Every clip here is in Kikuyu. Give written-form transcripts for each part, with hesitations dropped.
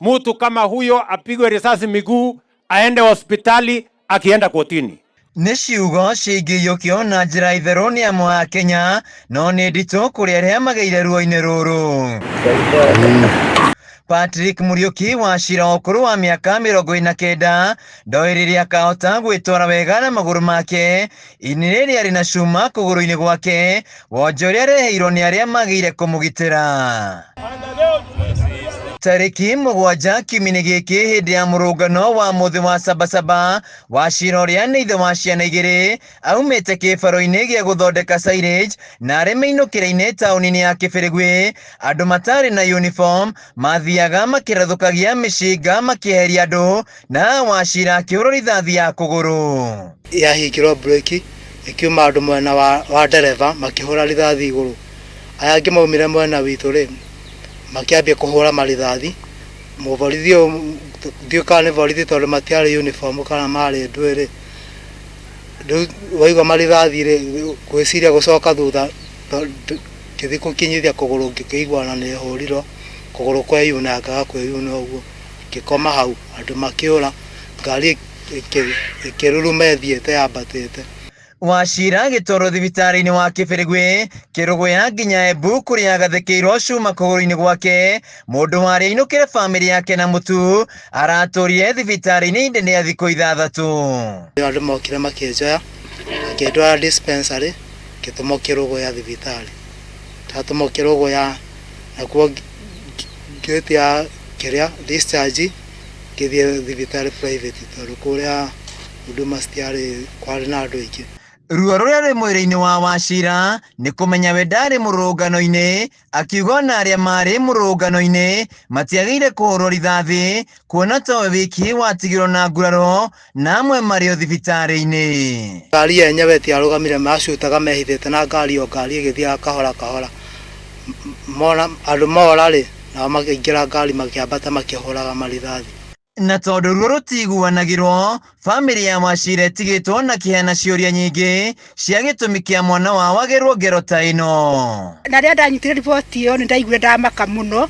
Mtu kama huyo apigwe risasi miguu, aende hospitali, akienda kotini. Nĩ ciugo cingĩiyũkio na njĩra itherũ nĩ amwe a Kenya, no nĩ nditũ kũrĩ arĩa mageire ruo-inĩ rũrũ. Patrick Muriuki wa cira wa ũkũrũ wa mĩaka 49 ndoĩ rĩrĩa akahota gwĩtwara wega na magũrũ make, ini rĩrĩa rĩ na cuma kũgũrũ-inĩ gwake, wonje ũrĩa areheirwo nĩ arĩa magĩire kũmũgitĩra. Tarĩki 7 kiumia-inĩ gĩkĩ hĩndĩ ya mũrũngano wa mũthĩ wa Sabasaba, Wachira ũrĩa nĩ ithe wa ciana igĩrĩ aumĩte kĩbaro-inĩ gĩa gũthondeka silage na arĩ mĩinũkĩre-inĩ taũni-inĩ ya Kĩbĩrĩgwĩ, andũ matarĩ na uniform mathiaga makĩrathũkagia mĩcinga makĩeheria andũ na Wachira akĩhũrwo rithathi ya kũgũrũ. Yahingĩrwo breki ĩkiuma andũ mwena wa ndereba makĩhũra rithathi igũrũ. Aya angĩ maumire mwena witũ rĩ makĩambia kũhũra marithathi. Mũborithi ũyũ ndiũĩ kana nĩ borithi tondũ matiarĩ uniform kana marĩ ndũĩ rĩ, rĩu waigua marithathi rĩ gwĩciria gũcoka thutha ngĩthiĩ gũkinyithia kũgũrũ ngĩkĩigua ona nĩ hũrirwo kũgũrũ kweyuna ngaga kwĩyuna ũguo ngĩkoma hau andũ makĩũra ngari ĩkĩruruma ĩthiĩte yambatĩte. Wachira agĩtwarwo thibitarĩ-inĩ wa Kĩbĩrĩgwĩ Kĩrũgũya nginya Embu kũrĩa agathĩkĩirwo cuma kũgũrũ-inĩ gwake. Mũndũ warĩa ainũkĩre bamĩrĩ yake na mũtu aratũrire thibitarĩ-inĩ ihinda rĩa thikũ 6. Andũ mokire makĩnjoya makĩndwara dispensary ngĩtũmwo Kĩrũgũya thibitarĩ. Ndatũmwo Kĩrũgũya nakuo ngĩtia kĩrĩa discharge ngĩthiĩ thibitarĩ private tondũ kũrĩa huduma citiarĩ kwarĩ na andũ aingĩ. Ruo rũrĩa rwĩ mwĩrĩ-inĩ wa Wachira nĩ kũmenya we ndarĩ mũrũngano-inĩ, akiuga ona arĩa marĩ mũrũngano-inĩ matiagĩrĩire kũhũrwo rithathi kuona towe wiki watigirwo na nguraro na amwe marĩ o thibitarĩ-inĩ. Ngari yenyewe ĩtiarũgamire, macutaga mehithĩte na ngari o ngari ĩgĩthiaga kahora kahora. Mona andũ mora rĩ nao makĩingĩra ngari makĩambata makĩhũraga marithathi. Na tondũ ruo rũtiguanagĩrwo, bamĩrĩ ya Wachira ĩtigĩtwo na kĩeha na ciũria nyingĩ cia gĩtũmi kĩa mwana wao agerwo ngero ta ĩno. Na rĩrĩa ndanyitire riboti ĩyo nĩ ndaiguire ndamaka mũno,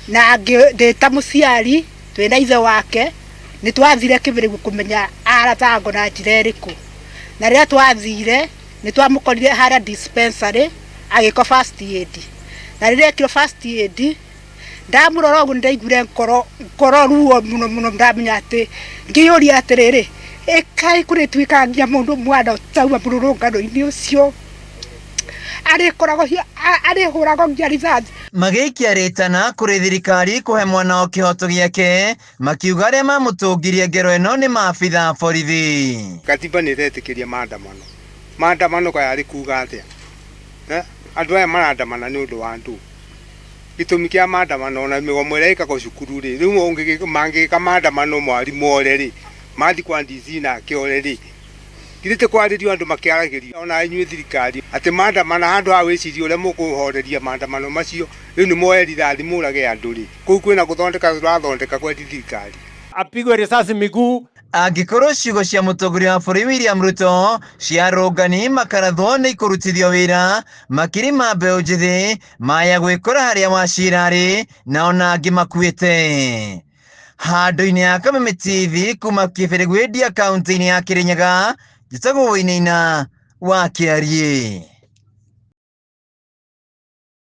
na ndĩ ta mũciari twĩna ithe wake nĩ twathire Kĩbĩrĩgwĩ kũmenya aratangwo na njĩra ĩrĩkũ. Na rĩrĩa twathire nĩ twamũkorire harĩa dispensary agĩkwo first aid. Na rĩrĩa ekirwo first aid ndamũrora ũguo nĩ ndaiguire ngoro ruo mũno mũno, ndamenya atĩ ngĩyũria atĩrĩrĩ, ĩkaĩ kũrĩtuĩkaga nginya mũndũ mwana ũtauma mũrũrũngano-inĩ ũcio arĩhũragwo nginya rithathi. Magĩikia rĩtana kũrĩ thirikari kũhe mwana wao kĩhoto gĩake, makiuga arĩa mamũtũngirie ngero ĩno nĩ maabitha a borithi. Katiba nĩ ĩretĩkĩria maandamano. Maandamano kaya arĩ kuga atĩa? Andũ aya marandamana nĩ ũndũ wa ndũ. Gĩtũmi kĩa maandamano ona mĩgomo ĩrĩa ĩkagwo cukuru rĩ, rĩu mangĩka maandamano mwarimũ ore rĩ, mathiĩ kwa DC nake ore rĩ, githĩ ti kwarĩrio andũ makĩaragĩrio ona inyuĩ thirikari atĩ maandamana handũ ha wĩcirie ũrĩa mũkũhoreria maandamano macio, rĩu nĩ muoe rithathi mũrage andũ rĩ, kũu kwĩna gũthondeka tũrathondeka kwendi thirikari. Apigwe risasi miguu. Angĩkorwo ciugo cia mũtongoria wa bũrũri William Ruto cia rũngani makarathwo nĩ ikũrutithio wĩra, makiri ma mbeũ njĩthĩ maya gwĩkora harĩa Wachira arĩ na ona angĩ makuĩte. Handũ-inĩ ya Kameme TV kuma Kĩbĩrĩgwĩ Ndia kaunti-inĩ ya Kĩrĩnyaga, njĩtagwo Wainaina wa Kĩariĩ.